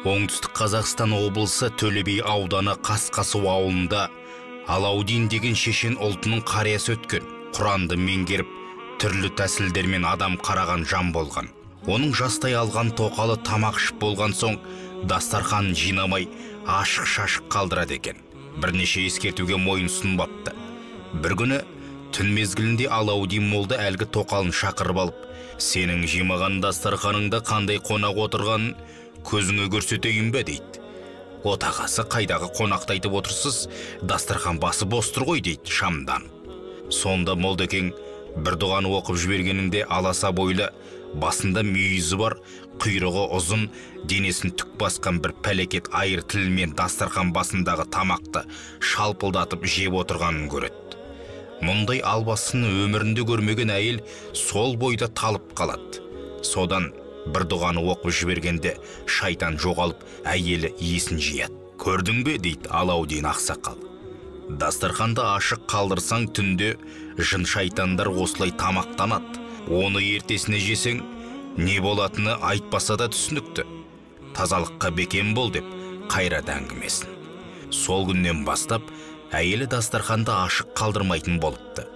Оңтүстік Қазақстан облысы Төле би ауданы Қасқасу ауылында Алаудин деген шешен ұлтының қариясы өткен. Құранды меңгеріп, түрлі тәсілдермен адам қараған жан болған. Оның жастай алған тоқалы тамақ ішіп болған соң дастарханын жинамай ашық-шашық қалдырады екен. Бірнеше ескертуге мойын ұсынбапты. Бір күні түн мезгілінде Алаудин молда әлгі тоқалын шақырып алып, сенің жимаған дастарханыңда қандай қонақ отырғанын көзіңе көрсетейін бе дейді. Отағасы, қайдағы қонақты айтып отырсыз, дастархан басы бос тұр ғой дейді шамдан. Сонда молдекең бір дұғаны оқып жібергенінде аласа бойлы, басында мүйізі бар, құйрығы ұзын, денесін түк басқан бір пәлекет айыр тілмен дастархан басындағы тамақты шалпылдатып жеп отырғанын көреді. Мұндай албастыны өмірінде көрмеген әйел сол бойда талып қалады. Содан бір дұғаны оқып жібергенде шайтан жоғалып, әйелі есін жияды. Көрдің бе, дейді Алаудин ақсақал. Дастарханды ашық қалдырсаң түнде жын шайтандар осылай тамақтанады. Оны ертесіне жесең, не болатыны айтпаса да түсінікті. Тазалыққа бекем бол деп қайрады әңгімесін. Сол күннен бастап әйелі дастарханды ашық қалдырмайтын болыпты.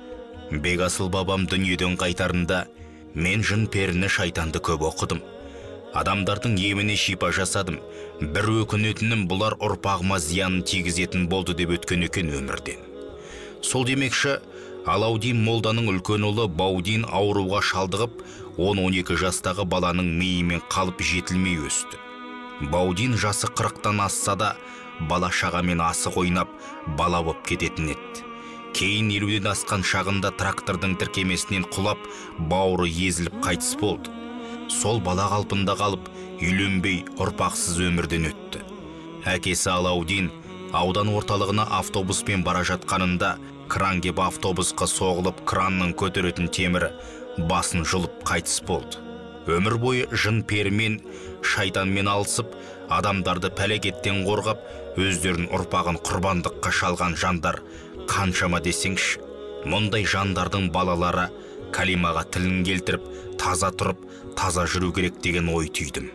Бекасыл бабам дүниеден қайтарында мен жын періні шайтанды көп оқыдым. Адамдардың еміне шипа жасадым. Бір өкінетінім бұлар ұрпағыма зиянын тигізетін болды деп өткен екен өмірден. Сол демекші, Алаудин молданың үлкен ұлы Баудин ауруға шалдығып, 10-12 жастағы баланың миымен қалып жетілмей өсті. Баудин жасы 40-тан асса да, бала шағамен асық ойнап, бала боп кететін еді. Кейін 50-ден асқан шағында трактордың тіркемесінен құлап, бауыры езіліп қайтыс болды. Сол бала қалпында қалып, үйленбей ұрпақсыз өмірден өтті. Әкесі Алаудин аудан орталығына автобуспен бара жатқанында кран кеп автобусқа соғылып, кранның көтеретін темірі басын жұлып қайтыс болды. Өмір бойы жын перімен, шайтанмен алысып, адамдарды пәлекеттен қорғап, өздерін ұрпағын құрбандыққа шалған жандар қаншама десеңші. Мұндай жандардың балалары калимаға тілін келтіріп, таза тұрып, таза жүру керек деген ой түйдім.